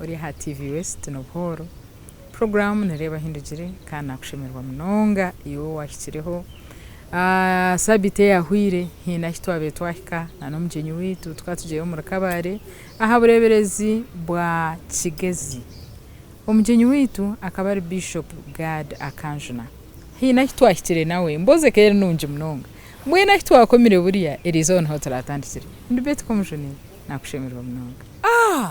Ori aha TV West n'obuhooro. Puroguraamu ni Reeba Ahindugire kandi naakushemererwa munonga iwe owaahikireho. Saabiiti eyaahweire haine ahu twabaire twahika na n'omugyenyi waitu tukaba tugiire omuri Kabale aha bureeberezi bwa Kigezi. Omugyenyi waitu akaba ari Bishop Gad Akanjuna. Haine ahu twahikire nawe, emboozi ekaba eri nungi munonga. Mbwenu ahu twakomire buriya eriizooba niho turaatandikire. Ndi Betty Komujuni, naakushemererwa munonga.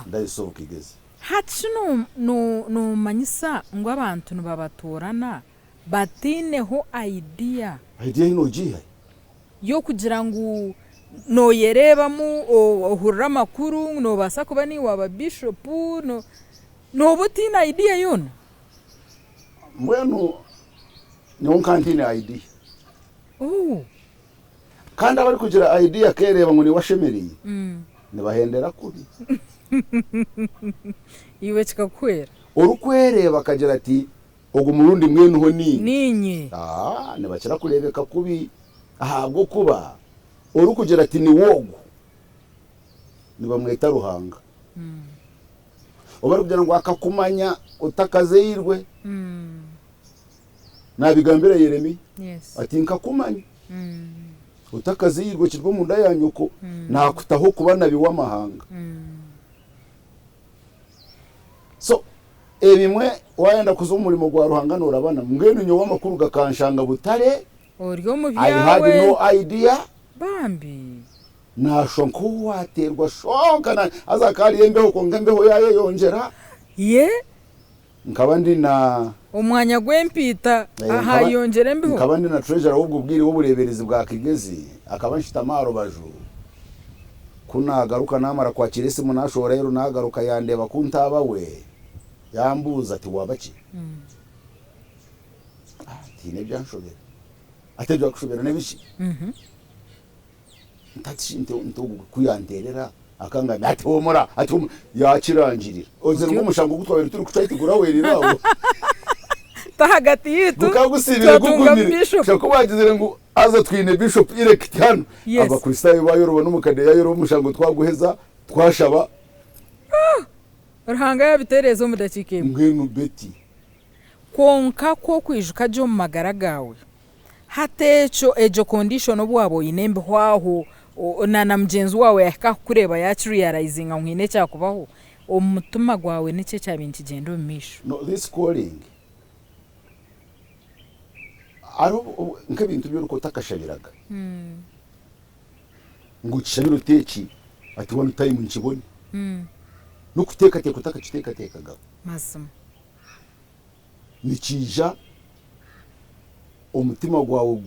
Ndahisa obu Kigezi. Hati shi noomanyisa ngu abantu nibabatoorana bataineho idea? Idea ei noogiiha hi? Y'okugira ngu nooyereebamu, ohurira amakuru ngu noobaasa kuba niiwe waaba bishopu, nooba otaine idea yoona? Mbwenu nyowe nkaba ntaine idea. Kandi abarikugira idea akeereeba ngu niwe ashemereire, nibahendera kubi. Iwe kikakuhwera? Orikwereeba akagira ati, Ogu murundi mbwenuho niinye. Niinye. Aa, nibakira kureebeka kubi ahabw'okuba orikugira ati niwe ogu, nibamweta Ruhanga. Obu arikugira ngu akakumanya otakazairwe, naabigambira Yeremia ati, Nkakumanya otakazairwe okiri omu nda ya nyoko, naakutaho kuba nabi w'amahanga. So ebimwe waayenda kuza omu murimo gwa Ruhanga noorabanamu. Mbwenu nyowe amakuru gakanshanga butare, Ori omu I had byawe. no idea. Bambi. Naashwa nk'owaateerwa shonka na haza hakaba hariyo embeho kwonka embeho yaayeyongyera. Ye. Nkaba ndi na. Omwanya gw'empiita haayeyongyera embeho. Nkaba ndi na treasurer w'obwo bwire w'obureeberezi bwa Kigezi, akaba anshutami aha rubaju. Ku naagaruka naamara kwakiira esimu naashohora aheeru naagaruka yandeeba ku ntaaba we, yambuuza ati, Waaba ki? Tihaine ebyanshobera. Ati ebyakushobera n'ebiki? Ntati nti ogu ku yanteerera akangambira ati huumura, ati huumura, yaakirangirira. Ozire ngu omushango ogu twabaire turikucwa hati gurahwerire aho. Ti ahagati yaitu Gukaba gusiibire twatunga gugumire. bishop. Kushusha ku baagizire ngu haza twine bishop elect hanu. Yes. Abakristaayo baayoroba n'omukade yaayoroba omushango twaguheza, twashaba. Ruhanga yaabitereeza omu dakiika emwe. Mbwenu Betty. Kwonka ku okwijuka gye omu magara gaawe, Hati ekyo, egyo condition obu waaba oine embeho aho, na na mugyenzi waawe yaahika kukureeba yaakiriyarayizinga ngu haine ekyakubaho, omu mutima gwawe niki ekyabaire nikigyenda omu maisho? No this calling hariho nk'ebintu ebi orikuba otakashabiraga ngu okishabire oti eki at one time nkibone n'okuteekateeka otakakiteekateekagaho. Mazima. Nikiija omutima gwawe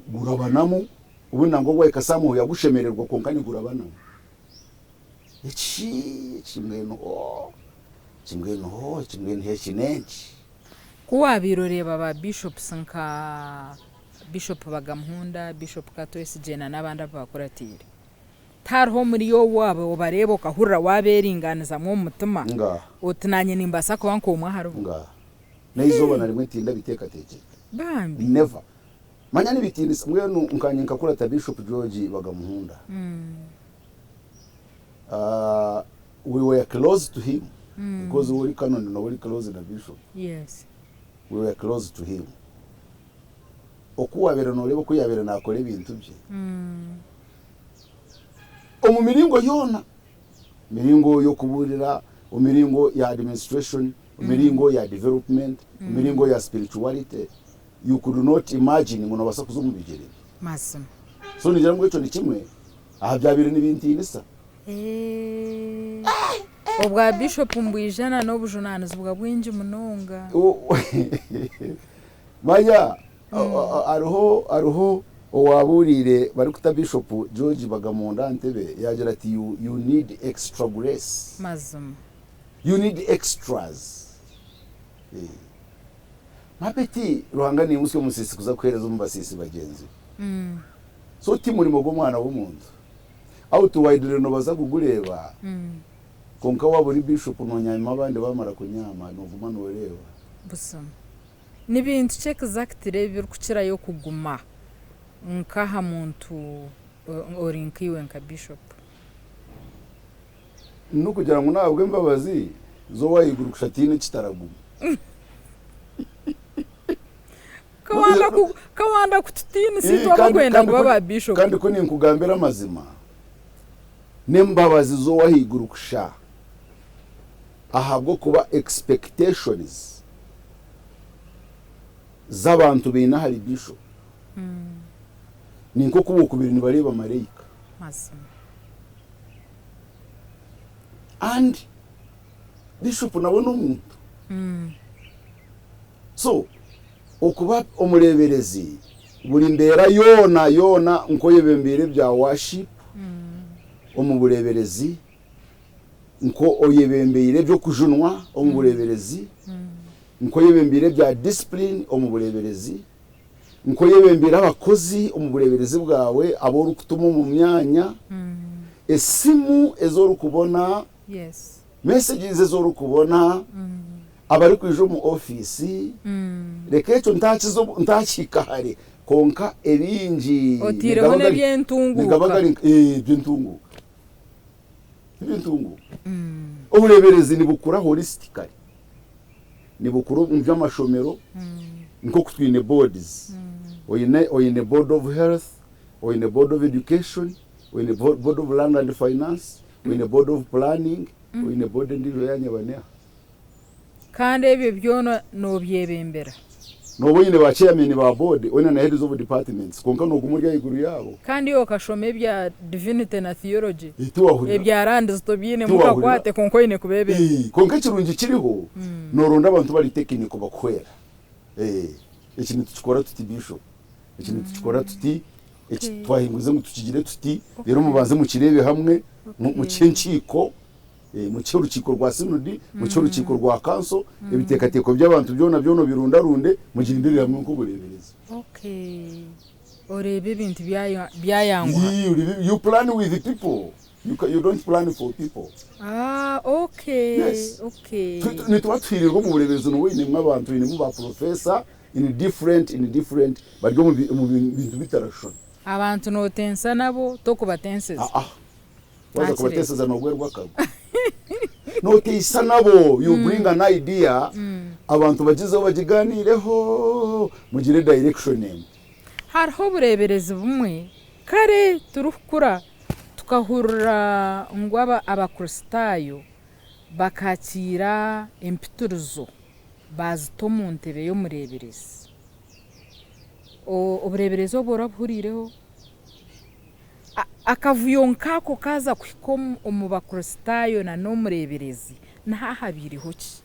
gurabanamu, obundi nangwa gwahika somewhere yagushemererwa kwonka nigurabanamu. Eki eki mbwenu hoo, eki mbwenu hoo, eki mbwenu eki n'enki? Ku waabaire oreeba ba bishops nka Bishop Bagamuhunda, Bishop Katwesigye na n'abandi abu baakuratiire, Tihariho omuri ou waaba obareeba okahurira waabeeringaanizamu omu mutima Ngaaha. oti naanye nimbaasa kuba nk'omwe aharibo? Ngaaha. N'eizooba na rimwe tindabiteekateekire. Bambi. Never. Manya nibitiinisa. Mbwenu nkanye nkakurata Bishop George Bagamuhunda. We were close to him because waaba ori Canon nooba ori close na Bishop. Yes. We were close to him. Oku waabaire nooreeba oku yaabaire naakora ebintu bye. Omu miringo yoona, miringo y'okubuurira, omu miringo ya administration, omu miringo ya development, omu miringo ya spirituality, you could not imagine ngu noobaasa kuza omu bigyere bye. Mazima. So ningira ngu ekyo ni kimwe aha byabaire nibintiinisa. Obwa Bishop nibwija na n'obujunaanizibwa bwingi munonga. Manya hariho hariho owaabuuriire barikuta Bishop George Bagamunda aha ntebe yaagira ati you you need extra grace. Mazima. You need extras. Mapeti Ruhanga naimutsya omusiisi kuza kuheereza omu basiisi bagyenzi be. So ti murimo gw'omwana w'omuntu. Out widely noobaasa kugureeba kwonka waaba ori Bishop noonyaama abandi baamara kunyaama nooguma nooreeba. Buzima. Ni bintu ki exactly ebirikukirayo kuguma nk'aha muntu ori nkaiwe nka Bishop? N'okugira ngu n'ahabw'embabazi. Z'owaiguru kusha tihaine ekitaraguma. Ka wanda kututiinisa itwe abarikwenda kuba ba Bishop. Kandi ku ninkugambira amazima, n'embabazi z'owahaiguru kusha ahabw'okuba expectations z'abantu baine ahari Bishop ni nk'oku bokubire nibareeba maraika. And Bishop nawe n'omuntu. So okuba omureeberezi buri mbeera yoona yoona nk'oyebembeire ebya worship omu bureeberezi, nk'oyebembeire eby'okujunwa omu bureeberezi, nk'oyebembeire ebya discipline omu bureeberezi, nk'oyebembeire abakozi omu bureeberezi bwawe abu orikutuma omu myanya, esimu ezi orikubona, messages ezi orikubona, abarikwija omu ofiisi, reka ekyo ntakihika hare kwonka ebingi Otaireho n'eby'entunguuka. nigaba gari eby'entunguuka. Eby'entunguuka. Obureeberezi nibukura holistically. Nibukura omu by'amashomero nk'oku twine boards. Oine oine board of health, oine board of education, oine board of land and finance, oine board of planning, oine board endiijo yaanyeba neeha? Kandi ebyo byona noobyebembera. Nooba oine ba chairmen ba board, oine na heads of departments kwonka nooguma ori ahaiguru yaabo. Kandi iwe okashoma ebya divinity na theology, Tiwahurira. ebya lands tobiinemu Tiwahurira. kakwate kwonka oine kubeebembera. Kwonka ekirungi kiriho, nooronda abantu bari technical bakuhwera. Eki nitukikora tuti Bishop, eki nitukikora tuti, eki twahingurize ngu tukigire tuti, reero mubanze mukireebe hamwe, mukihe enkiiko. Mukihe orukiiko rwa Synodi, mukihe orukiiko rwa Kanso, ebiteekateeko by'abantu byona byona obirundarunde, mugyendere hamwe nk'obureeberezi. Okay. Oreebe ebintu byayanguha. You plan with people, you don't plan for people. Ah, okay. Yes. Okay. Nituba tuhiirirwe omu bureeberezi nooba oinemu abantu, oinemu ba professor in different, in different, bari omu bintu bitarashushana. Abantu nootensa nabo, tokubatenseza. Ah ah. Waza kubateeseza nogwerwa akagwe. Noteisa nabo, you bring an idea, abantu bagyezeho bagiganiireho, mugire direction emwe. Hariho obureeberezi bumwe, kare turikukura tukahurira ngu Abakristaayo bakakiira empitirizo baazita omu ntebe y'omureeberezi. Obureeberezi obwo orabuhuriireho? Akavuyo nk'ako kaaza kuhika omu Bakristaayo na n'omureeberezi, niho ahabaireho ki?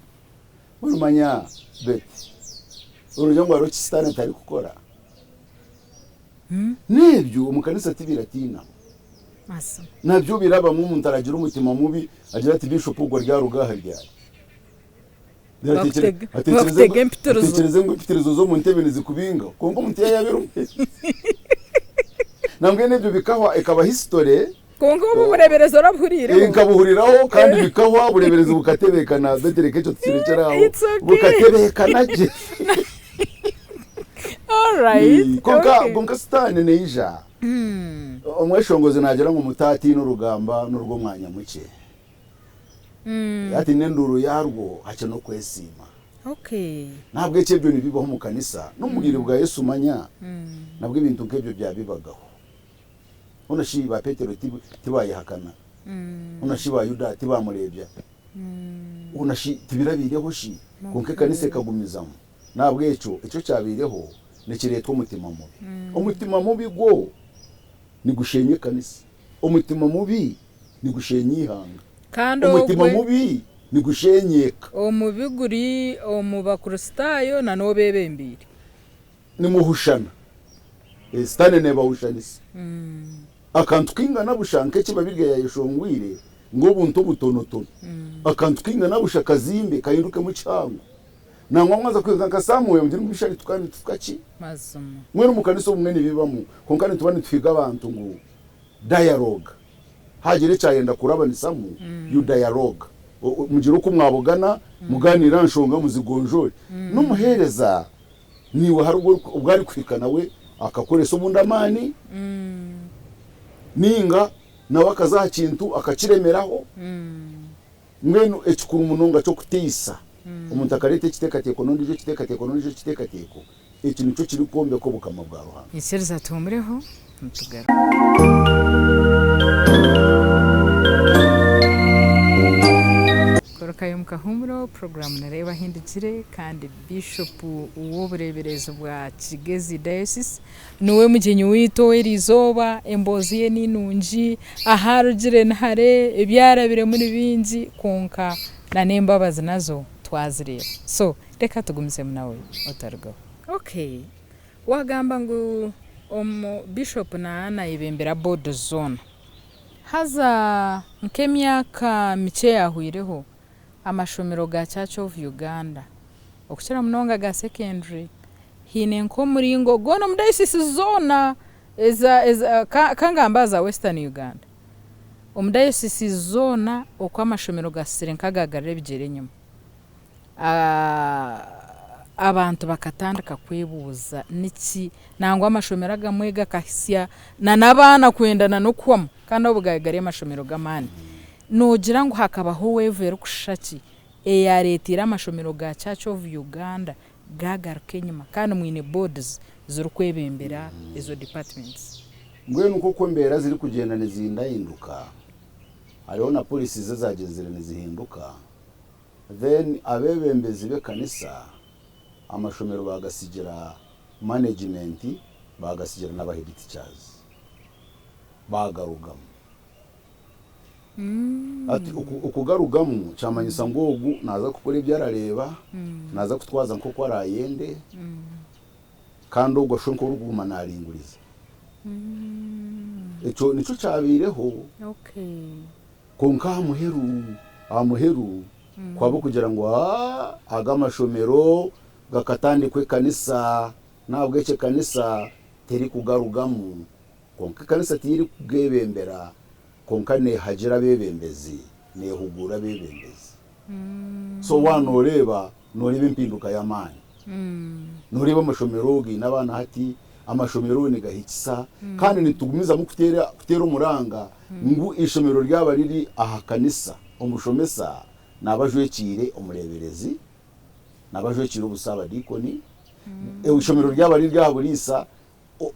Noomanya Betty, orugira ngu hariho eki Sitaane atarikukora? N'ebyo omu kanisa tibiratiinaho. Nabyo birabamu omuntu aragira omutima mubi agire ati Bishopu ogwo aryaruga aha ryari? Bakutega empitirizo. Atekyereze ngu empitirizo z'omu ntebe nizikubinga kwonka omuntu yaayabire omuheereza. Nambwenu ebyo bikahwa ekaba history. Kwonka obu obureeberezi orabuhuriireho? Nkabuhuriraho kandi bikahwa obureeberezi bukatebeekana beitu reka ekyo tukirekyere aho. It's okay. Bukatebeekana gye. Alright. Kwonka Okay. kwonka sitaane neija. Omweshongozi naagira ngu mutaatiina orugamba n'orw'omwanya mukye. Hati n'enduuru yaarwo hakye n'okwesiima. N'ahabw'ekyo ebyo nibibaho omu kanisa. N'omu bwire bwa Yesu manya nabwo ebintu nk'ebyo byabibagaho. Hoona shi ba Petero tibaayehakana? Hoona shi ba Yuda tibaamureebya? Hoona shi tibirabaireho shi? Kwonka ekanisa ekagumizamu. N'ahabw'ekyo ekyo ekyabaireho nikireetwa omutima mubi. Omutima mubi gwo nigushenya ekanisa. Omutima mubi nigushenya eihanga. Kandi Omutima ogwe mubi nigushenya eka. omubi guri omu Bakristaayo na n'obeebembeire. Nimuhushana. Sitaane neebahushanisa. Akantu kaingana busha nk'eki Babirya yaayeshongwire ngu obuntu obutonotono. Akantu kaingana busha kazimbe kahindukemu kihango. Nangwa mwaza kwega nka Samuel mugire ngu bishari tukaba nitufuka ki? Mazima. Mbwenu omu kanisa obumwe nibibamu kwonka nituba nituhiga abantu ngu dialogue. Haagira ekyayenda kurabanisamu, you dialogue. Mugire oku mwabugana, mugaaniire aha nshonga muzigonjoore. N'omuheereza naiwe hariho obu arikuhika nawe akakoresa obundi amaani, nainga nawe akaza aha kintu akakiremeraho. Mbwenu ekikuru munonga ky'okuteisa, omuntu akareeta ekiteekateeko n'ondiijo ekiteekateeko n'ondiijo ekiteekateeko, eki nikyo kirikwombeka obukama bwa Ruhanga. Nyikiriza tuhumureho nitugaruka. Korokayo omu kahuumuro, puroguraamu Nareeba Ahindukire kandi Biishopu w'obureeberezi bwa Kigezi Diocese Niwe mugyenyi waitu ow'eriizooba, emboozi ye ni nungi, ahu arugire ni hare, ebi arabiremu ni bingi kwonka n'embabazi nazo twazireeba. So reka tugumizemu nawe otarugaho. Okay, waagamba ngu omu Bishop naaba naayebembera board zoona, haza nk'emyaka mikye eyaahweireho, amashomero ga Church of Uganda okukira munonga aga secondary haine nk'omuringo goona omu dayosiisi zoona eza eza ka kangambe aha za Western Uganda, omu dayosiisi zoona oku amashomero gasisire nk'agagarura ebigyere enyima, abantu bakatandika kwebuuza niki nangwa amashomero agamwe gakahitsya na n'abaana kwenda na n'okuhwamu kandi obwo gaabaire gari amashomero g'amaani. Noogira ngu hakabaho weevu erikushusha ki eyaareeteire amashomero ga Church of Uganda gaagaruka enyima kandi mwine boards zirikwebembera ezo departments? Mbwenu nk'oku embeera zirikugyenda nizihindahinduka, hariho na policies ezagyenzire nizihinduka, then abeebembezi b'ekanisa amashomero baagatsigira management, baagatsigira n'aba head teachers baagarugamu. Hati okugarugamu kyamanyisa ngu ogu naaza kukora ebi arareeba, naaza kutwaza nk'oku araayende, kandi ogwo ashushe nk'orikuguma naaringuriza. Ekyo nikyo kyabaireho. Kwonka aha muheru, aha muheru kwaba okugira ngu aa aga amashomero gakatandikwa ekanisa, n'ahabw'ekyo ekanisa terikugarugamu. Kwonka ekanisa tiyo erikugeebembera, kwonka neehagira abeebembezi, neehuguura abeebembezi. So waaba nooreeba, nooreeba empinduka y'amaani. Nooreeba amashomero gaine abaana hati, amashomero nigahikisa, kandi nitugumizamu kuteera kuteera omuranga ngu eishomero ryaba riri aha kanisa, omushomesa naaba ajwekiire omureeberezi, naaba ajwekiire obusaabadiikoni, eishomero ryaba riri aha buriisa,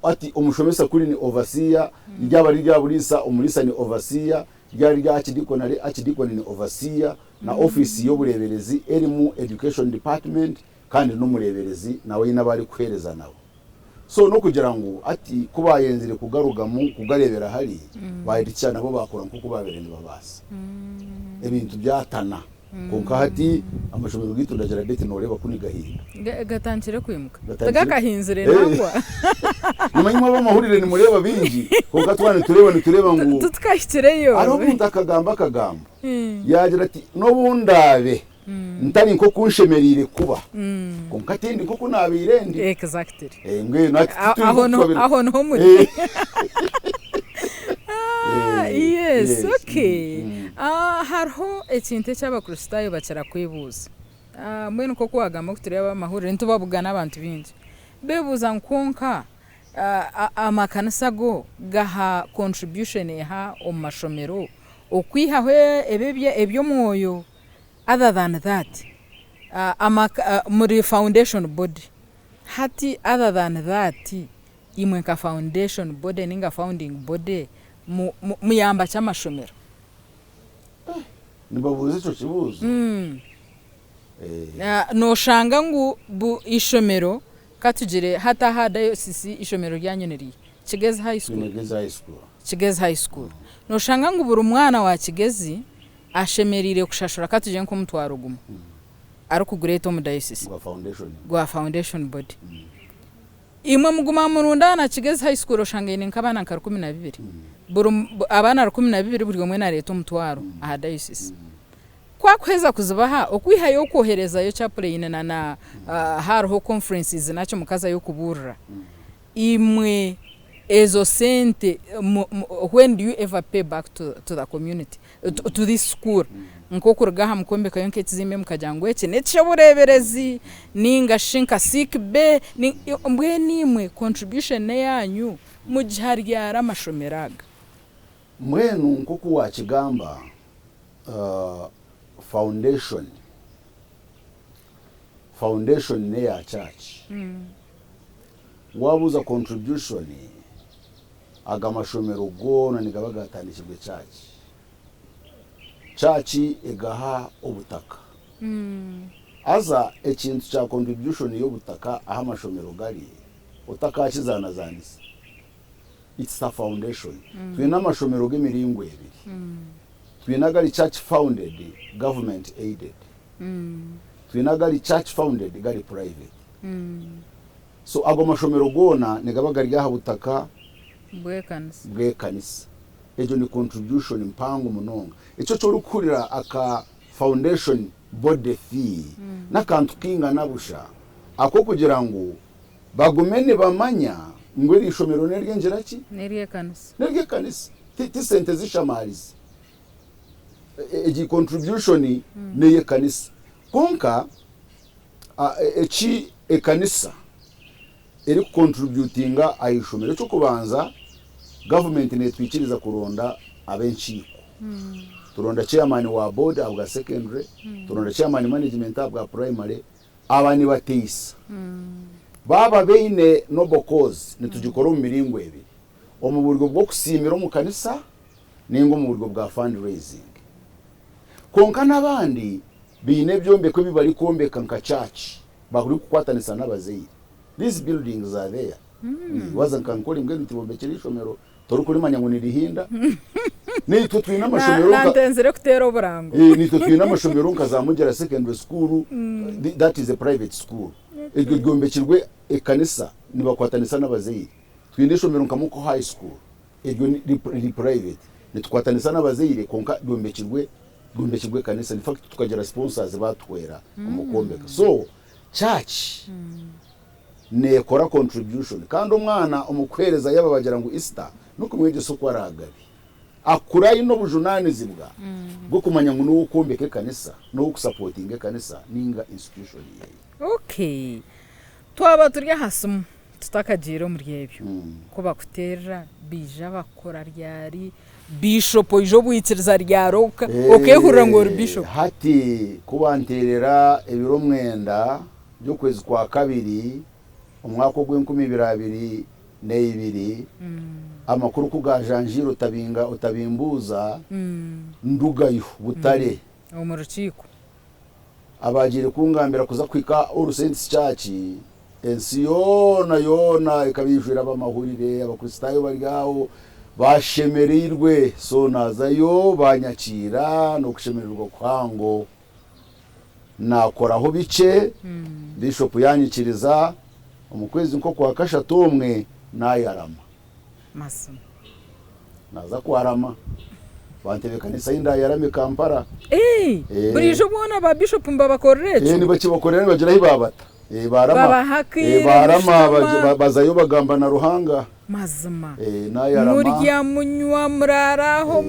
Ati omushomesa kuri ni overseer, ryaba riri rya buriisa, omuriisa ni overseer, ryaba riri rya archdeacon ari archdeacon ni overseer, na office y'obureeberezi erimu education department kandi n'omureeberezi nawe aine abu arikuheereza nabo. So n'okugira ngu hati ku baayenzire kugarugamu kugareebera hari, baahikya nabo baakora nk'oku baabaire nibabaasa. Ebintu byatana. Kwonka hati amashomero gaitu ndagira Betty noreeba ku nigahinda. Gatandikire kwimuka. Tigakahinzire nangwa. Nimanya imwe ab'amahurire nimureeba bingi kwonka twaba nitureeba nitureeba ngu. Titukahikireyo. Hariho omuntu akagamba akagambo yaagira ati n'obu ndaabe ntari nk'oku nshemereire kuba kwonka tindi nk'oku naabaire ndi. Exactly. Mbwenu hati tituri Aho nk'oku niho twabaire. aho niho muri. Yes, okay. Hariho ekintu eki Abakristaayo bakira kwebuuza. Mbwenu nk'oku waagamba ngu turi ab'amahurire, nitubabugana abantu baingi. Beebuuza ngu kwonka amakanisa go gaha contribution eha omu mashomero okwihaho ebyo eby'omwoyo other than that muri foundation body. Hati other than that Imwe nka foundation body ninga founding body muyamba ki amashomero? Nibabuuza ekyo kibuuzo? Noshanga ngu ishomero katugire hati aha dayosisi ishomero ryanyu ni riiha? Kigezi high school? Kigezi high school. Kigezi high school. Noshanga ngu buri mwana wa Kigezi ashemereire kushashura katugire nk'omutwaro gumwe arikugureeta omu dayosisi gwa foundation body. Imwe muguma murundaana Kigezi High School oshanga eine nk'abaana nka 12. Buri abaana 12 buri omwe nareeta omutwaro aha diocese. Ku akuheza kuzibaha, okwihayo okwoherezayo chaplain na na hariho conferences naki mukazayo kubuurira, imwe ezo sente when do you ever pay back to to the community? To this school nk'okuruga aha mukwombekayo nk'ekizimbe mukagira ngu eki n'eky'obureeberezi nainga shi nka sick bay mbwenu imwe contribution n'eyaanyu mugiha ryari amashomero aga? Mbwenu nk'oku waakigamba, Foundation, foundation n'eya church. Wabuuza contribution, aga mashomero goona nigaba gatandikirwe church. Church egaha obutaka. Haza ekintu kya contribution y'obutaka ahu amashomero gari, otakakizaanazanisa. It's a foundation. Twine amashomero g'emiringo ebiri. Twine agari church founded, government aided. Twine agari church founded gari private. So ago mashomero goona nigaba gari aha butaka Bw'ekanisa. bw'ekanisa. Egyo ni contribution mpango munonga. Ekyo eki orikuhurira aka foundation body fee n'akantu kaingana busha ak'okugira ngu Bagume nibamanya ngu eri ishomero n'ery'engira ki? N'ery'ekanisa. N'ery'ekanisa. Ti, ti sente z'ishamaarizi. Egi contribution n'ey'ekanisa. Kwonka eki ekanisa erikucontributinga aha ishomero, eky'okubanza gavumenti neetwikiriza kuronda ab'enkiiko. Turonda chairman wa board ahabwa secondary, turonda chairman management ahabwa primary, Aba nibateisa. Baaba baine noble cause, nitugikora omu miringo ebiri, omu buryo bw'okusiimira omu kanisa nainga omu buryo bwa fundraising. Kwonka n'abandi baine ebyombeko ebi barikwombeka nka church barikukwatanisa n'abazaire. These buildings are there. Waaza nka Nkore mbwenu tibombekire eishomero Torikurimanya ngu nirihinda? Naitwe twine amashomero nka. Nantenzire kuteera oburango. Naitwe twine amashomero nka za Mugyera Secondary School, that is a private school. Eryo ryombekirwe ekanisa nibakwatanisa n'abazaire. Twine eishomero nka Muko High School, eryo riri private. Nitukwatanisa n'abazaire kwonka ryombekirwe ryombekirwe ekanisa. In fact tukagira sponsors baatuhwera omu kwombeka. So church. Neekora contribution kandi omwana omu kuheereza yaaba bagira ngu Easter n'okumwegyesa oku araagabe. Akure aine obujunaanizibwa bw'okumanya ngu n'ow'okwombeka ekanisa, n'ow'okusapotinga ekanisa nainga institution yeeye. Okay. Twaba turi aha simu tutakagiire omuri ebyo, ku bakuteerera baija bakukora ryari, Bishop oija obwikiriza ryari okeehurira ngu ori Bishop? Hati ku banteerera ebiro mwenda by'okwezi kwa kabiri omwaka ogw'enkumi ibiri abiri n'eibiri, amakuru ku gaajanjaire otabinga otabimbuuza, ndugayo butare. Omu rukiiko. Abaagiire kungambira kuza kuhika All Saints Church, ensi yoona yoona ekaba eijwire ab'amahurire, Abakristaayo bari aho bashemereirwe. So naazayo baanyakiira n'okushemererwa kuhango. Naakoraho bikye, Bishop yaanyikiriza, omu kwezi nk'okwa kashatu omwe naayarama. Mazima. Naaza kwarama, bantebeekanisa ahi ndaayarame Kampala. Eeh! Buriijo boona ba Bishop nibabakorera ekyo? Nibakibakorera nibagira ahi baabata. Baarama, Babaha akaire baarama mushutama. bazayo bagamba na Ruhanga. Mazima. Naayarama. Murya, munywa, muraara aho,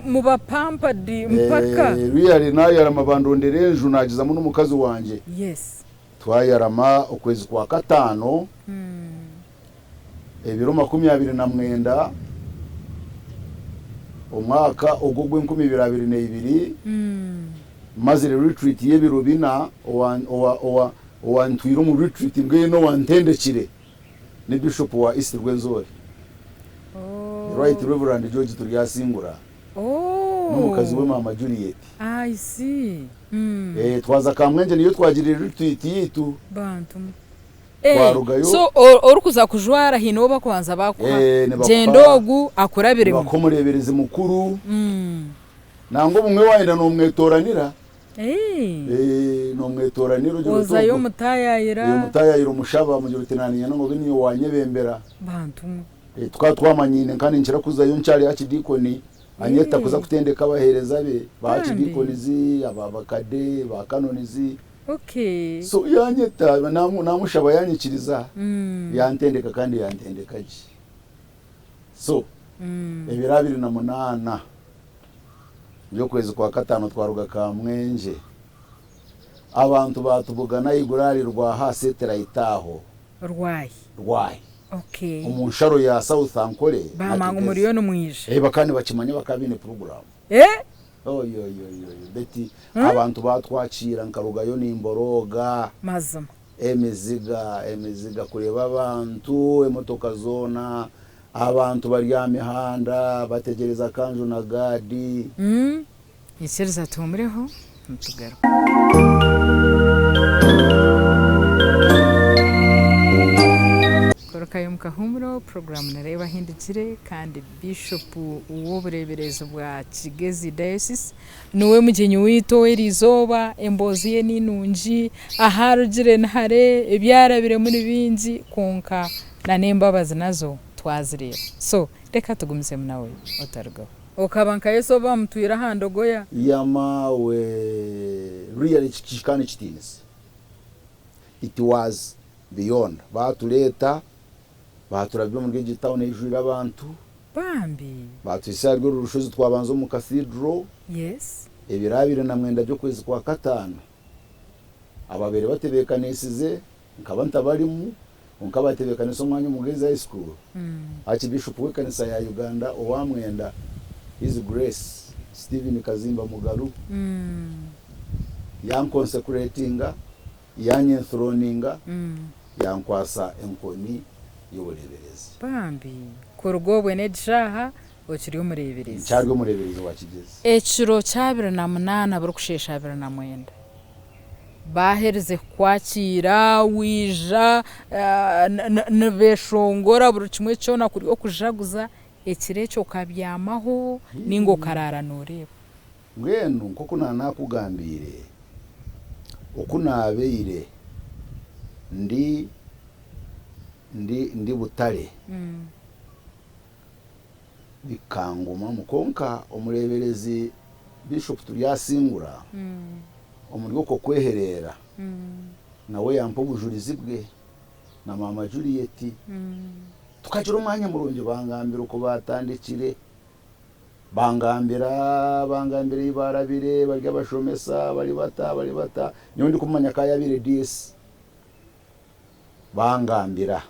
muba pampered mpaka. Really naayarama bandondera enju naagizamu n'omukazi wangye. Yes. Twayarama okwezi kwa kataano, ebiro 29, omwaka ogwo ogw'enkumi ibiri abiri n'eibiri. Mazire retreat y'ebiro bina, owantwire omu retreat mbwenu owantendekire ni Bishop wa East Rwenzori, The Right Reverend George Turyasingura n'omukazi we Maama Juliet. I see. Twaza Kamwengye niyo twagirire retreat yaitu. Bantu mwe. Twarugayo. So orikuza kujwara haine ou bakubanza bakuha, gyenda ogu akurabiremu. Nibakuha omureeberezi mukuru. Nangwa obumwe waayenda noomwetooranira. Noomwetooranira ogira oti Ozayo ogwo. omutaayaayira. Omutaayaayira omushaba omugira oti naaniinyenda ngu obe niiwe waanyebembera. Bantu mwe. Tukaba twamanyiine nka ninkira kuzayo nkyari Archdeacon, anyeta kuza kutendeka abaheereza be, ba Archdeacons, aba bakade, ba Canons. Okay. So yanyeta naamushaba yanyikiriza, yantendeka kandi yantendeka gye. So ebiro 28 by'okwezi kwa kataano twaruga Kamwengye, abantu baatubugana ahaiguru ahari Rwaha Satellite aho. Rwahi. Rwahi. Okay. Omu nsharo ya South Ankole na Baamanya ngu Kigezi. muriyo nimwija. Bakaba nibakimanya bakaba baine puroguraamu. Eh! Oyoyoyoyo Betty, abantu batwakiira nkarugayo nimborooga. Mazima. Emiziga, emiziga kureeba abantu, emotoka zoona, abantu bari aha mihanda bategyereza Kanju na Gadi. Nyikiriza tuhumureho nitugaruka. Korokayo omu kahuumuro, puroguraamu Nareeba Ahindukire kandi Biishopu w'obureeberezi bwa Kigezi Diocese niwe mugyenyi waitu ow'eriizooba. Emboozi ye ni nungi, ahu arugire ni hare, ebi arabiremu ni bingi kwonka n'embabazi nazo twazireeba. So reka tugumizemu nawe otarugaho. Okaba nka Yesu obu bamutwire aha ndogoya. Yamaawe really kikaba nikitiinisa it was beyond baatureeta baaturabya omuri egyo town eijwire abantu Bambi. Baatuhitsya ahari oru rushozi twabanza omu cathedral Yes. Ebiro 29 by'okwezi kwa kataano ababaire batebeekanisize nkaba ntabarimu kwonka baatebeekanisa omwanya omu Girls High School Archbishop w'ekanisa ya Uganda owa mwenda His Grace Stephen Kazimba Mugalu yankonsecratinga, yanyenthroninga, yankwasa enkoni y'obureeberezi. Bambi, kuruga obwe n'egi shaaha okiri omureeberezi. Nkyari omureeberezi wa Kigezi. Ekiro ky'aabiri na munaana burikusheesha 29, baaherize kukwakiira waija nibeeshongora buri kimwe kyona kuri okujaguza, ekiro ekyo okabyamaho nainga okaraara nooreeba? Mbwenu nk'oku naanakugambiire, oku naabaire ndi ndi ndi Butare, bikangumamu. Kwonka omureeberezi Bishop Turyasingura omuri okwo kwehereera nawe yampa obujurizi bwe na maama Juliet. Tukagira omwanya murungi bangambira oku baatandikire, bangambira bangambira ei baarabire bari abashomesa bari bata bari bata. Nyowe ndikumanya ka yaabaire DS. Bangambira.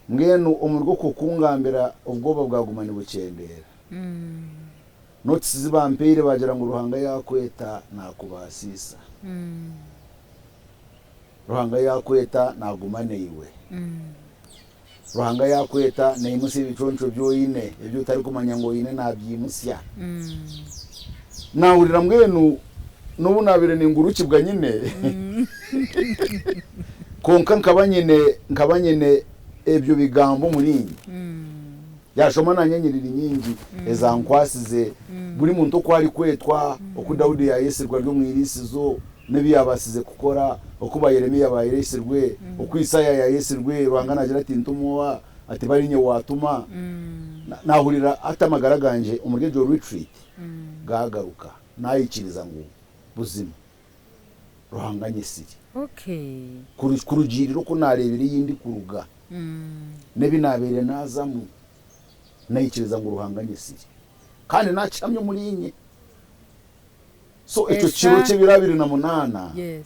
Mbwenu omuri okwo kungambira obwoba bwaguma nibukyendeera. Notes zi bampaire baagira ngu Ruhanga yaakweta naakubaasiisa. Ruhanga yaakweta naaguma naiwe. Ruhanga yaakweta naimutsya ebiconco bi oine, ebi otarikumanya ngu oine naabyimutsya. Naahurira mbwenu n'obu naabaire ningurukibwa nyine, kwonka nkaba nyine nkaba nyine ebyo bigambo omuriinye. Yaashoma naanye enyiriri nyingi ezankwasize buri muntu oku arikwetwa, oku Daudi yaayetsirwe ari omu iriisizo n'ebi yaabaasize kukora, oku ba Yeremia baayetsirwe, oku Isaaya yaayetsirwe, Ruhanga naagira ati, Ntuma oha? Ati, Bari niinye waatuma. Naahurira hati amagara gangye omuri egyo retreat gaagaruka, naayikiriza ngu buzima Ruhanga anyetsire. Kurugiirira oku naareebire ei ndikuruga n'ebi naabaire naazamu, naikiriza ngu Ruhanga anyetsire. Kandi naakihamya omuriinye. So ekyo kiro ky'ebiro 28,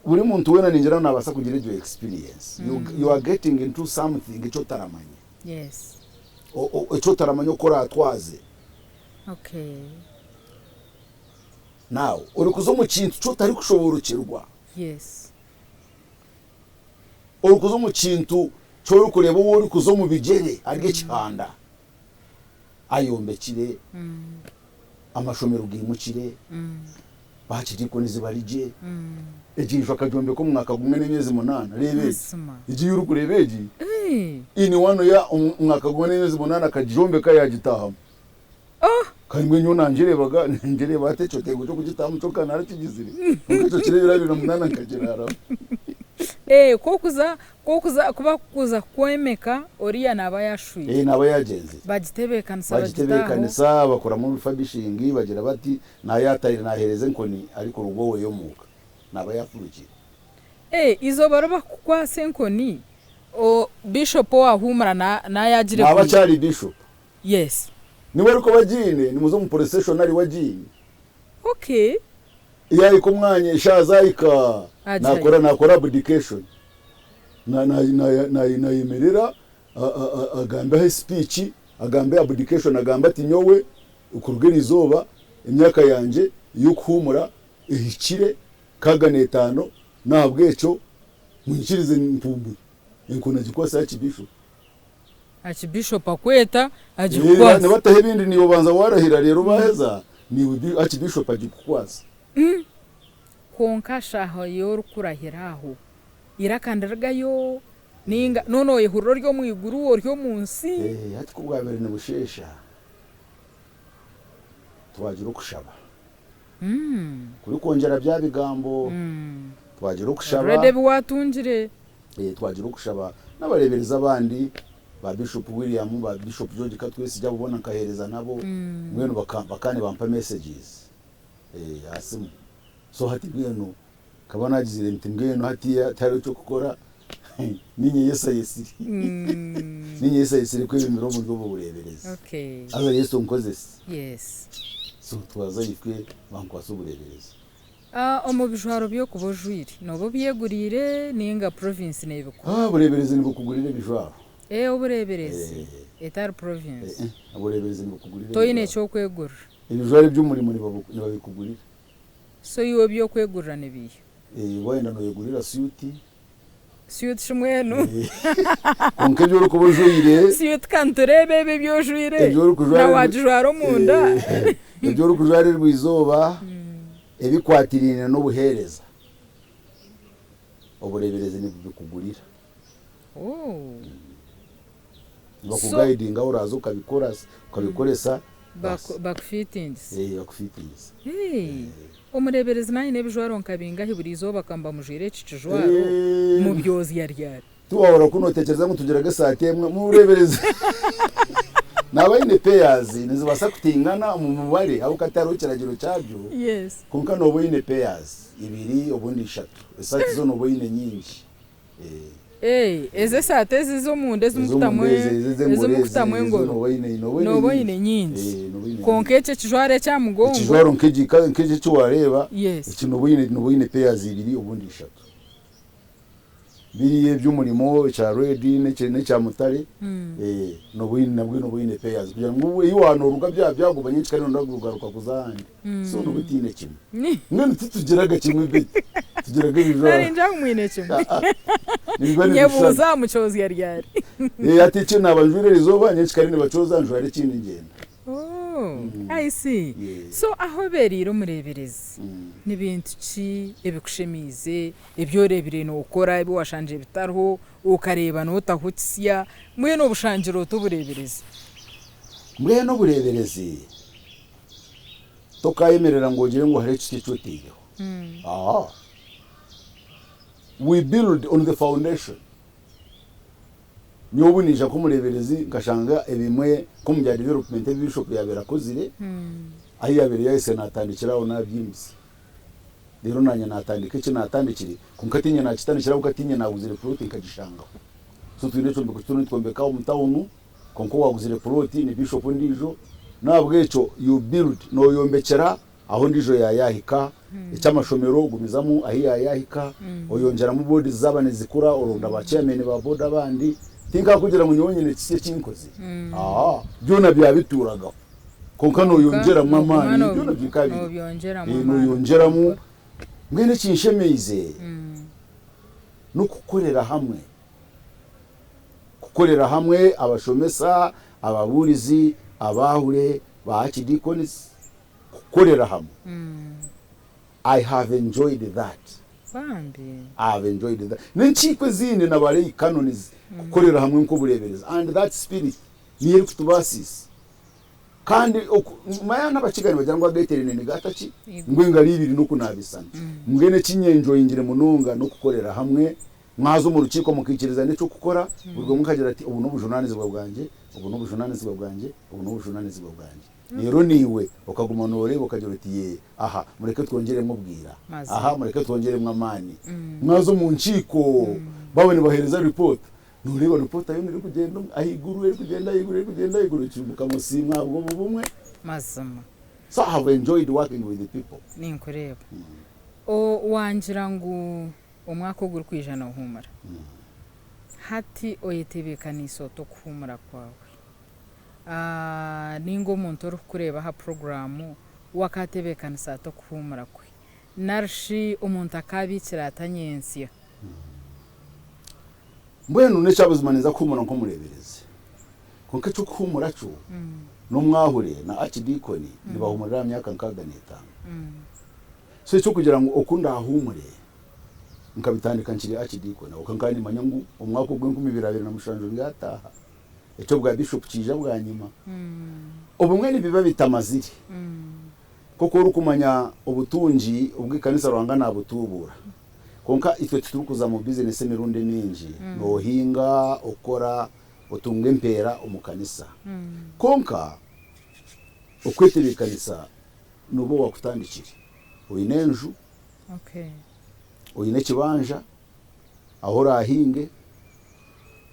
buri muntu weena ningira ngu naabaasa kugira egyo experience. You are getting into something eki otaramanya. Eki otaramanya oku oraatwaze. Now orikuza omu kintu ki otarikushoboorokyerwa. Orikuza omu kintu ki orikureeba ou orikuza omu bigyere ari ekihanda. Ayombekire, amashomero gaimukire, bakidiikoni bari gye. Egi enju akagyombeka omu mwaka gumwe n'emyezi munaana. Reeba egi. Egi ei orikureeba egi, in one year, omu mwaka gumwe n'emyezi munaana akagyombeka yaagitaahamu. Kandi mbwenu nyowe nangireebaga, ningireeba hati ekyo kitengo ky'okugitaahamu kyonka narakigizire. Kwonka ekyo kiro ebiro 28 nkagiraaramu. Ku okuza ku okuza kuba kukuza kukwemeka oriya naaba yaashwire. Naaba yaagyenzire. Bagitebeekanisa bagitaaho. Bagitebeekanisa bakoramu refurbishing bagira bati, naayatahire naaheereza enkoni arikuruga owe omuuka. Naaba yaafurukire. Eizooba ri bakukwatsa enkoni, bishop owaahuumura naayagire Naaba akyari bishop. Yes. Niwe arikuba agiine, nimuza omu procession ariwe agiine. Okay. Yahika omwanya eshaaha zahika nakora nakora abdication nayemerera agambe ahe speech agambe abdication agambe ati nyowe. Kuruga eriizooba emyaka yangye y'okuhuumura ehikire 65, n'ahabw'ekyo mwikirize mpuumure. Enkoni agikwatsa Archbishop. Archbishop akweta agikukwatsa. Nibataho ebindi niiwe obanza waarahira reero baaheza niiwe Archbishop agikukwatsa. Kwonka shaaha ei orikurahira aho eiraka nirirugayo ninga noona noyehurira ori omu iguru ori omu nsi? Hati ku bwabaire nibusheesha twagira okushaba kurikwongyera bya bigambo twagira okushaba. Already ebi waatungire. Twagira okushaba n'abareeberezi abandi ba Bishop William, ba Bishop George Katwesigye abo boona nkaheereza nabo mbwenu bakaba nibampa messages aha simu so hati mbwenu nkaba nagizire nti mbwenu hatiiya tihariho eky'okukora niinye Yesu ayetsire niinye Yesu ayetsire kwebembera omuri obwo bureeberezi haza Yesu onkozese so twaza itwe bankwatsa obureeberezi. Omu bijwaro by'okuba ojwaire nooba obyeguriire nainga province neebikuha? Obureeberezi nibukugurira ebijwaro. Obureeberezi etari province. Obureeberezi nibukugurira ebijwaro. Toine eky'okwegurira? Ebijwaro eby'omurimo nibabikugurira. So iwe eby'okwegurira nibiiha? Waayenda nooyegurira suyuti. Suyuti shi mbwenu? Kwonka ebi orikuba ojwaire. Suyuti ka nitureeba ebi ebi ojwaire. Na waagijwara omunda. Ebi orikujwara erw'eizooba ebikwatiraine n'obuheereza, obureeberezi nibubikugurira. Nibakugayidinga ahu oraaze okabikoresa. Bakufiitingisa. Bakufiitingisa. Omureeberezi naaba aine ebijwaro nka bingahi buri izooba akaba mujwaire eki kijwaro, mubyozya ryari? Tiwahurira ku nootekyereza ngu tugiraga esaati emwe? Omureeberezi naaba aine pairs, nizibaasa kutaingana omu mubare ahabw'okuba tihariho kiragiro kyabyo, kwonka nooba oine pairs ibiri obundi ishatu. Esaati zo nooba oine nyingi. Ezo esaati ezi ez'omunda ezi murikutamu engoro nooba oine nyingi kwonka eki ekijwaro eky'aha mugongo. Ekijwaro nk'eki eki waareeba eki nooba oine pairs ibiri obundi ishatu. Biriya eby'omurimo ekya redi n'ekya mutare nooba oine nabwo nooba oine pairs kugira ngu ei waaba nooruga byaba byaguma nyenkya kare nooba noogaruka kuza ahandi. So nooba otaine kimwe. Mbwenu titugiraga kimwe beitu tugiraga ebijwaro. Nari ngira ngu mwine kimwe. Nibiba nibishushana. Nyebuuza aha mukyozya ryari. Hati eki naaba njwaire erizooba nyenkya kare nibakyoza njwara ekindi ngyenda. Oh, I see. So ahu obeereire omureeberezi, ni bintu ki ebikushemeize, ebi oreebire nookora, ebi waashangire bitariho, okareeba nootaho kisya, mbwenu obushangire ota obureeberezi? Mbwenu obureeberezi Tokayemerera ngu ogire ngu hariho ekiti eki otaireho. Aa. We build on the foundation. Nyowe obu naija nk'omureeberezi nkashanga ebimwe nk'omu bya development ebi Bishop yaabaire akozire, ahu yaabaire yaahitsire naatandikira aho naabyimutsya. Reero naanye naatandika eki naatandikire, kwonka tiinye naakitandikire ahabw'okuba tiinye naaguzire plot nkagishangaho. So twine ekyombeko eki turiyo nitwombeka omu tawunu. Kwonka owaguzire plot ni bishop ondiijo nahabwekyo you build noyombekyera ahu ondiijo yayahika, ekyamashomero ogumizamu ahu yayahika, oyongyeramu boards zaaba nizikura oronda ba chairman ba board abandi, tinkakugira ngu nyowe nyine kisya ekinkozire aa byona byaba bituuragaho kwonka noyongyeramu amaani byona bikaba biriho noyongyeramu mbwenu ekinshemeize nokukorera hamwe. Kukorera hamwe abashomesa, ababuurizi, abaahule, ba archdeacons, kukorera hamwe. I have enjoyed that. Bambi. I have enjoyed that. N'enkiiko ezindi na ba lay canons kukorera hamwe nk'obureeberezi and that spirit niyo erikutubaasisa. Kandi oku, manya n'abakiga nibagira ngu ageetereine nigaata ki? Ngu engaro ibiri n'okunaabisana. Mbwenu eki nyenjoyingire munonga n'okukorera hamwe Mwaza omu rukiiko mukaikirizana eky'okukora, buri omwe akagira ati, Obu n'obujunaanizibwa bwangye, obu n'obujunaanizibwa bwangye, obu n'obujunaanizibwa bwangye. Reero naiwe okaguma nooreeba okagira oti, Yee, aha mureke twongyeremu obwira, aha mureke twongyeremu amaani. Mwaza omu nkiiko, baaba nibaheereza ripoota, nooreeba ripoota yoona erikugyenda ahaiguru, erikugyenda ahaiguru, erikugyenda ahaiguru, oti, Mukama osiimwe ahabw'obu bumwe. Mazima. So I have enjoyed working with the people. Ninkureeba. Wangira ngu Omwaka ogurikwija noohuumura. Hati oyetebeekaniise ota okuhuumura kwawe? Nainga omuntu orikukureeba aha puroguraamu we akaatebeekanisa ata okuhuumura kwe? Nari shi omuntu akaabiikira ata nyentsya? Mbwenu n'ekyabuzima ninza kuhuumura nk'omureeberezi. Kwonka eky'okuhuumura kyo, n'omwahure na Archidiikoni nibahuumurira aha myaka 65. So eky'okugira ngu oku ndaahuumure nkabitandika nkiri Archidiikoni, ahabw'okuba nkaba nimmanya ngu omwaka ogw'enkumi ibiri abiri na mushanju ndyataaha. Eky'obwa Bishop kiija bwanyima. Obumwe nibiba bitamazire. Nk'oku orikumanya obutungi obw'ekanisa Ruhanga naabutuubuura. Kwonka itwe titurikuza mu bizinesi emirundi emingi. Noohinga, okora, otunga empeera omu kanisa. Kwonka okwetebeekanisa nooba owaakutandikire. Oine enju, oine ekibanja ahu oraahinge,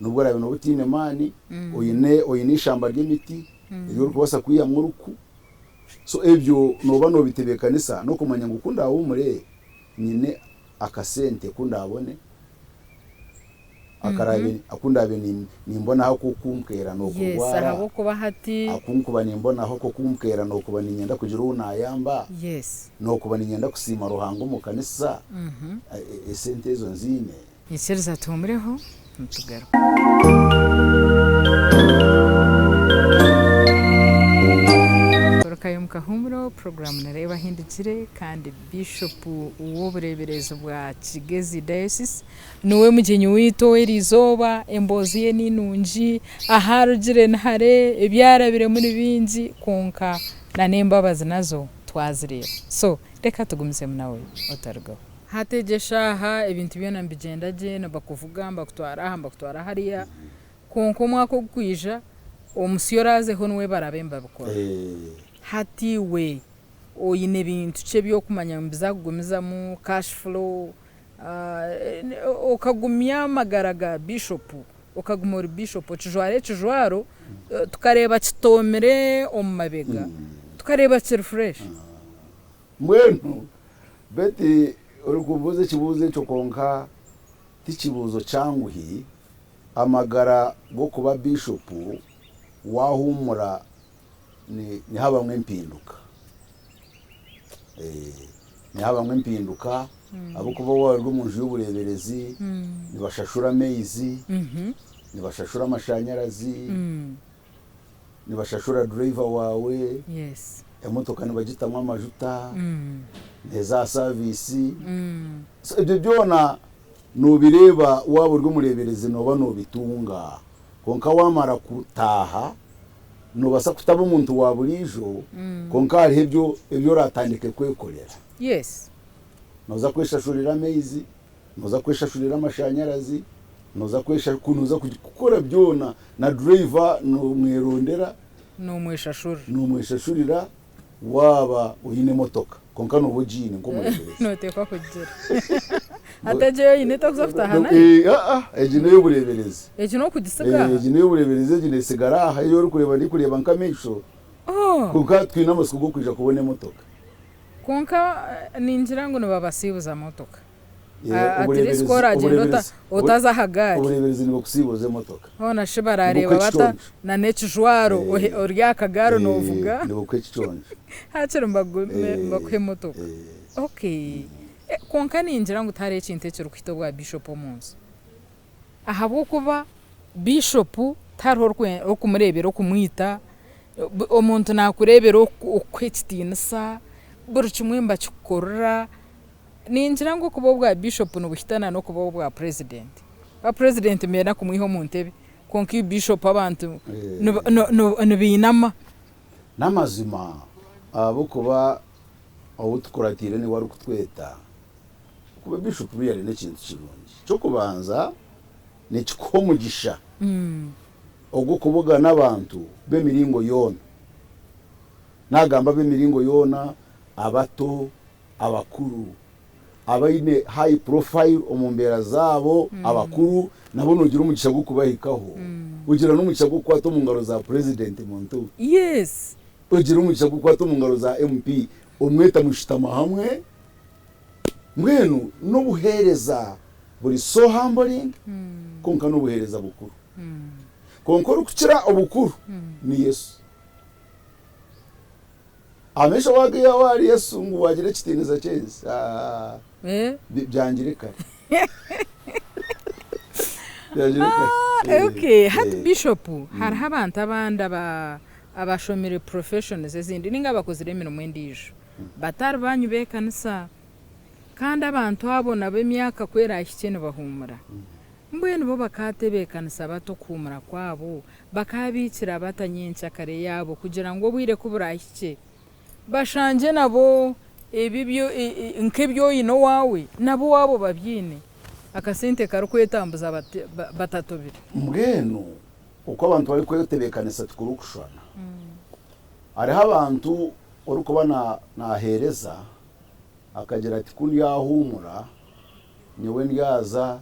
n'obu oraabe nooba otaine maani, oine oine eishamba ry'emiti eri orikubaasa kwihamu oruku. So ebyo nooba noobitebeekanisa n'okumanya ngu ku ndaahuumure nyine akasente ku ndaabone akaraabe aku ndaabe nimbonaho ak'okumpwera Yes, n'okurwara, ahabw'okuba hati. aku nkuba nimbonaho ak'okumpwera n'okuba niinyenda kugira ou naayamba, Yes. n'okuba niinyenda kusiima Ruhanga omu kanisa, esente ezo nziine. Nyikiriza tuhumureho nitugaruka. Garukayo omu kahuumuro, puroguraamu Nareeba Ahindukire kandi Biishopu w'obureeberezi bwa Kigezi Diocese niwe mugyenyi waitu ow'eriizooba. Emboozi ye ni nungi, ahu arugire ni hare, ebi arabiremu ni bingi kwonka n'embabazi nazo twazireeba. So reka tugumizemu nawe otarugaho. Hati egi eshaaha ebintu byona nibigyenda gye, nibakuvuga nibakutwara aha nibakutwara hariya, kwonka omwaka ogurikwija omusyo oraazeho niwe baraabe nibabikora. Hati iwe oine bintu ki ebi orikumanya ngu nibiza kugumizamu cash flow, okagumya amagara ga biishopu, okaguma ori biishopu, okijwara ekijwaro tukareeba kitoomire omu mabega, tukareeba kiri fresh. Mbwenu Betty orikumbuuza ekibuuzo ekyo kwonka tikibuuzo kyanguhi, amagara g'okuba Bishopu wahuumura nihabamu empinduka, nihabamu empinduka ahabw'okuba waaba ori omunju y'obureeberezi nibashashura amaizi, nibashashura amashanyarazi, nibashashura driver waawe, emotoka nibagitamu amajuta, neeza aha service, so ebyo byona nobireeba waaba ori omureeberezi nooba nobitunga kwonka wamara kutaaha nobaasa kutaba omuntu wa buriijo kwonka hariho ebyo ebi oratandike kwekorera. Nooza kweshashurira amaizi, Noza kweshashurira amashanyarazi, noza kwesha noza kukora byona na driver nomwerondera. Nomweshashurira. Nomweshashurira waaba oine emotoka kwonka nooba ogiine nk'omureeberezi. Noteekwa kugigira. Hati egi ei oine tokuza kutaaha nayo? Egi n'ey'obureeberezi. Egi n'okugisiga aha? Egi n'ey'obureeberezi egi neesigara aha ei orikureeba ndikureeba nk'amaisho. Kwonka twine amatsiko g'okwija kubona emotoka. Kwonka ningira ngu nibabasiibuza motoka. At least ku oragyenda otaza aha gaari. Obureeberezi nibukusiibuza emotoka. Hoona shi baraareeba bata na n'ekijwaro ori aha kagaari noovuga. Nibukuha ekiconco. Haakiri nibakuha emotoka. Okay. Kwonka ningira ngu tihariho ekintu ekirikuhita obwa Bishop omu nsi. Ahabw'okuba Bishop tihariho orikumureebera okumwita, omuntu naakureebera okukuha ekitiinisa, buri kimwe nibakikukorera. Ningira ngu okuba obwa Bishop nibuhitana n'okuba obwa President. Kuba President nibenda kumwiha omu ntebe kwonka iwe Bishop abantu nibainama. N'amazima ahabw'okuba ou tukuratiire niwe arikutweta, okuba Bishop really n'ekintu kirungi. Eky'okubanza nikikuha omugisha ogw'okubugana abantu b'emiringo yoona. Naagamba ab'emiringo yoona, abato, abakuru, abaine high profile omu mbeera zaabo, abakuru nabo noogira omugisha gw'okubahikaho. Ogira n'omugisha gw'okukwata omu ngaro za President muntu. Yes. Ogira omugisha gw'okukwata omu ngaro za MP, omweta mushutama hamwe. Mbwenu n'obuheereza buri so humbling kwonka n'obuheereza bukuru. Kwonka orikukira obukuru ni Yesu. Amaisho waagaihaho ahari Yesu ngu waagira ekitiinisa ky'ensi, aa, Eh? bi- byangire kare. Byangire kare. Ah, Eh, okay. Hati eh. Bishop, hariho abantu abandi aba abashomire professions ezindi ninga abakozire emirimo endiijo batari banyu b'ekanisa kandi abantu abo nabo emyaka ku erahikye nibahuumura. Mbwenu bo bakaatebeekanisa bata okuhuumura kwabo? Bakaabiikira bata nyenkyakare yaabo kugira ngu obwire ku buraahikye bashangye nabo ebyo nk'ebi oine owaawe nabo owaabo babyine? Akasente karikwetambuza batatobire. Mbwenu oku abantu barikwetebeekanisa tikurikushushana. Hariho abantu orikuba naaheereza akagira ati ku ndyahuumura nyowe ndyaza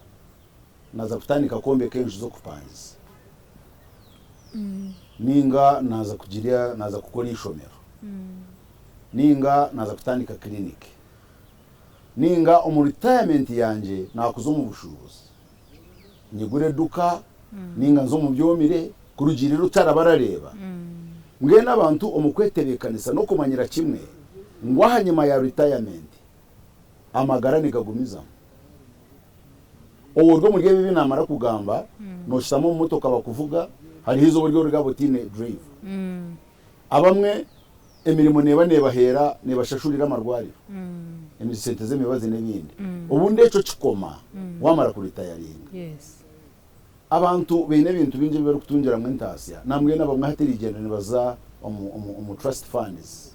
Naaza kutandika kwombeka enju z'okupangisa ninga naaza kugira naaza kukora eishomero ninga naaza kutandika clinic ninga omu retirement yangye naakuza omu bushuubuzi nyigure eduka ninga nze omu byomire kurugiirira oti araba arareeba. Mbwenu abantu omu kwetebeekanisa n'okumanyira kimwe ngu ahanyima ya retirement amagara nigagumizamu. Ou ori omuri ebi ebi naamara kugamba, nooshutama omu motoka bakuvuga, hariho eizooba ori origaba otaine driver. Abamwe emirimo neeba neebaheera neebashashurira amarwariro, esente z'emibazi n'ebindi. Obundi ekyo kikoma waamara kuritayaringa. Abantu baine ebintu bingi ebi barikutungiramu entaasya, nambwenu abamwe hati erigyenda nibaza omu trust funds,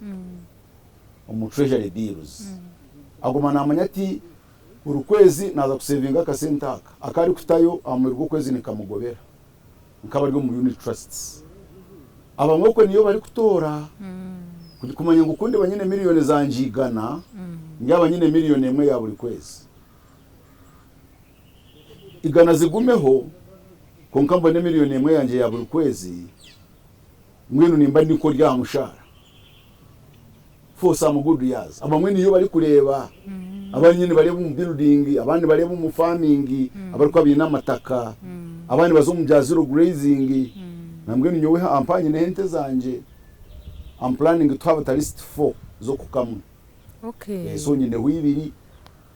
omu treasury bills. Aguma naamanya ati Buri kwezi naaza kusevinga akasente aka aku arikutayo aha muheru gw'okwezi nikamugobera nk'abari omu unit trusts. Abamwe okwo niyo barikutoora kumanya ngu ku ndiba nyine miriyoni zangye igana, ndyaba nyine miriyoni emwe ya buri kwezi. Igana zigumeho kwonka mbone miriyoni emwe yangye ya buri kwezi, mbwenu nimba ndi nk'ori aha mushaara. For some good years abamwe niyo barikureeba abandi nyine nibareeba omu building abandi nibareeba omu farming abarikuba baine amataka abandi nibaza omu bya zero grazing nambwenu nyowe mpaa nyineho ente zangye am planning to have at least four z'okukamwa Okay. So nyineho ibiri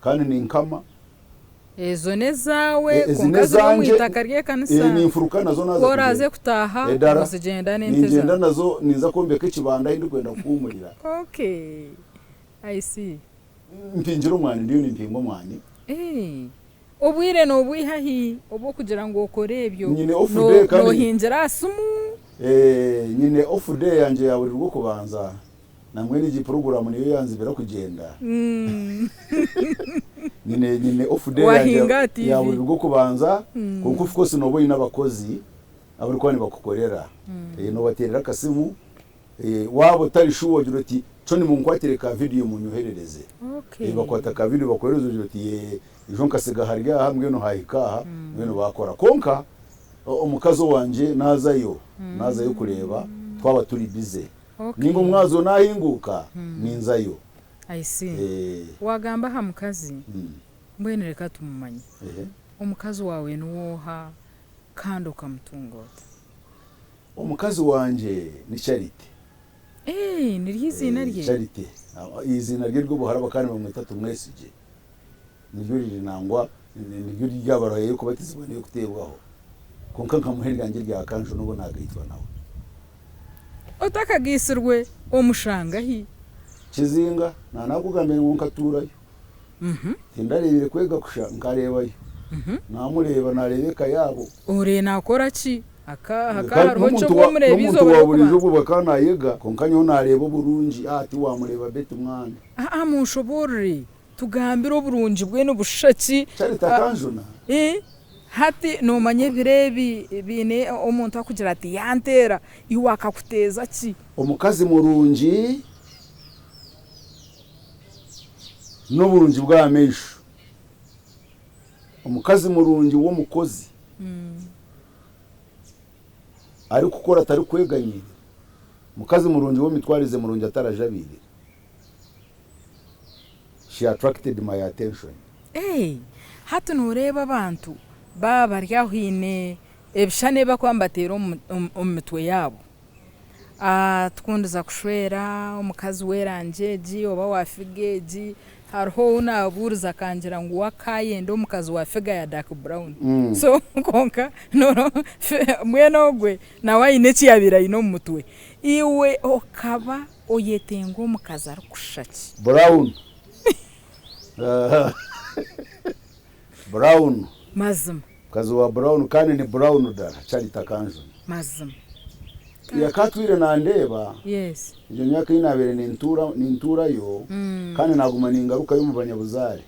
kandi ninkama. Ezo n'ezaawe Ezi kwonka ziri omu n'ezangye itaka ry'ekanisa. Ninfuruka nazo Ku naaza oraaze kugyenda. kutaaha Edara ozigyenda n'ente ningyenda zaawe. nazo ninza kwombeka ekibanda ahi ndikwenda kuhuumurira. Okay, I see. Mpingire omwani ndiyo nimpinga omwani. Eh, obwire noobwiha hi obw'okugira ngu okore ebyo? Nyine off day kandi. Noohingira aha simu? Eh, nyine off day yangye ya buri Rwokubanza. Nambwenu egi puroguraamu niyo yanzibira kugyenda. Nyine nyine off day yangye Wahinga aha ya TV. buri Rwokubanza kwonka of course nooba oine abakozi abarikuba nibakukorera. Noobateerera akasimu, waaba otari sure ogira oti kyo nimunkwatire ka video munyoherereze. Okay. Bakwata ka video bakohereza ogira oti yee ijo nkasiga hari aha mbwenu haahika aha mbwenu baakora. Kwonka omukazi owangye naazayo, naazayo kureeba twaba turi busy. Ninga omwazyo naahinguuka, ninzayo. I see. Eh. Waagamba aha mukazi, Mm. mbwenu reka tumumanye. Ehe. Omukazi waawe niwe oha kandi okamutunga ota? Omukazi wangye ni Charity. Eh, niryo eiziina Eh, rye? Charity. Ah, Eiziina rye ry'obuhara bakaba nibamweta Tumwesigye. Niryo riri nangwa niryo riri aha baruha y'okubatizibwa n'ey'okuteebwaho. Kwonka nkamuha eryangye erya kanju n'obu naagaitwa nawe. Otakageitsirwe omushanga hi? Kizinga, Naanakugambire ngu nkatuurayo. Tindareebire kwega kusha, nkareebayo. Naamureeba, naareeba eka yaabo. Ore naakora ki? Aka Kandi hakaba hariho ki n'omuntu obu wa omureeba n'omuntu eizooba wa buriijo ry'okubanza? obwo akaba naayega, kwonka nyowe naareeba oburungi. Ah, tiwaamureeba Betty mwana. Aa, munshoboorore. Tugambire oburungi bwe nibushusha ki? Charity akanjuna. Hati nomanya ebiro ebi biine omuntu akugira ati yanteera, iwe akakuteeza ki? Omukazi murungi n'oburungi bw'aha maisho. Omukazi murungi w'omukozi arikukora atarikweganyirira. Omukazi murungi w'emitwarize murungi atarajabiirire. She attracted my attention. Eeh hati noreeba abantu baaba bari aho haine Ebishushani ebi barikuba nibateera omu mitwe yaabo. Tukundiza kushwera omukazi w'erangi egi oba wa figa egi, hariho ou naabuurize akangira ngu we akaayenda omukazi wa figa ya dark brown. So kwonka mbwenu ogwe nawe aine eki yaabaire aine omu mutwe. Iwe okaba oyetenga omukazi arikushusha ki? Brown. Brown. Mazima. Mukazi wa Brown kandi ni Brown dara Charity Akanjuna. Mazima. Yakatwire nandeeba Yes. egyo myaka ei nabaire nintuura nintuurayo kandi naguma ningarukayo omu banyabuzaare.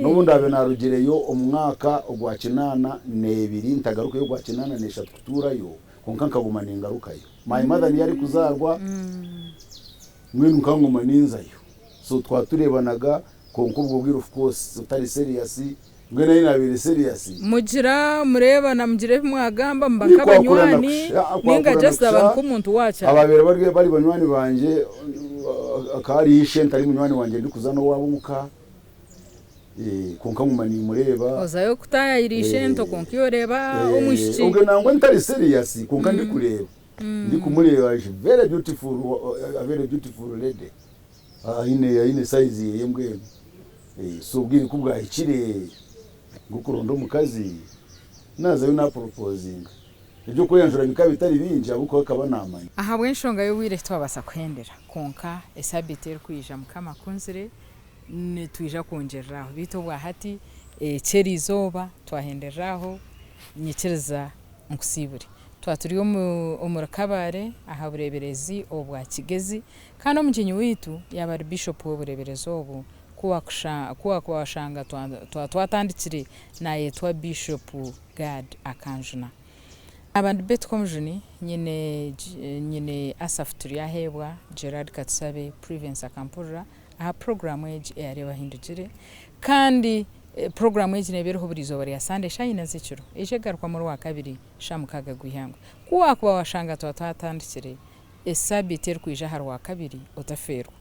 N'obu ndaabe narugireyo omu mwaka ogwa kinaana n'ebiri ntagarukeyo ogwa kinaana n'eshatu kutuurayo kwonka nkaguma ningarukayo. My mother niyo arikuzaarwa mbwenu nkanguma ninzayo. So twatureebanaga kwonka obwo bwire of course otari serious Mbwenu ahi naabaire serious. Mugira mureebana mugira ebi mwagamba muba nk'abanywani ninga just aba nk'omuntu waakyaro. Abaabaire bari bari banywani bangye akaba ari ishe ntari munywani wangye ndikuza n'owaabo omuka kwonka nguma nimureeba. Ozayo kutaayayira ishento kwonka iwe oreeba omwishiki. Obwe nangwa ntari serious kwonka ndikureeba ndikumureeba she very beautiful a very beautiful lady aine aine size yeye mbwenu. So obwire ku bwahikire bw'okuronda omukazi, naazayo naaporopozinga. Eby'okweyanjura bikaba bitari bingi ahabw'okuba akaba naamanya. Ahabw'enshonga y'obwire titwabaasa kuhendera, kwonka esaabiiti erikwija Mukama akunzire nitwija kwongyerera aho. Beitu obwahati eky'eriizooba twahenderera aho, nyikiriza nkusiibure. Twaba turi omuri Kabale aha bureeberezi obwa Kigezi kandi omugyenyi waitu yaaba ari Bishop w'obureeberezi obu. Ku waakuba washanga twaba twatandikire naayetwa Bishop Gad Akanjuna. Naaba ndi Betty Komujuni, nyine nyine Asaph Turyaheebwa, Gerard Katusabe, Privence Akampurira aha puroguraamu egi eya Reeba Ahindugire. Kandi puroguraamu egi neeba eriho buri izooba rya Sande shaaha ina z'ekiro, eija egarukwamu Orwakabiri shaaha mukaaga gw'eihangwe. Ku waakuba washanga twaba twatandikire esaabiiti erikwija aha Rwakabiri, otafeerwa.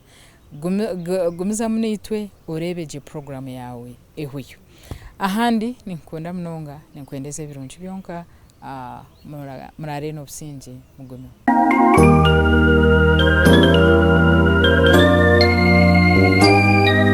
Gumizamu naitwe oreebe gye puroguraamu yaawe ehweyo. Ahandi ninkukunda munonga, ninkwendeza ebirungi byonka, muraare n'obusingye, mugumeho.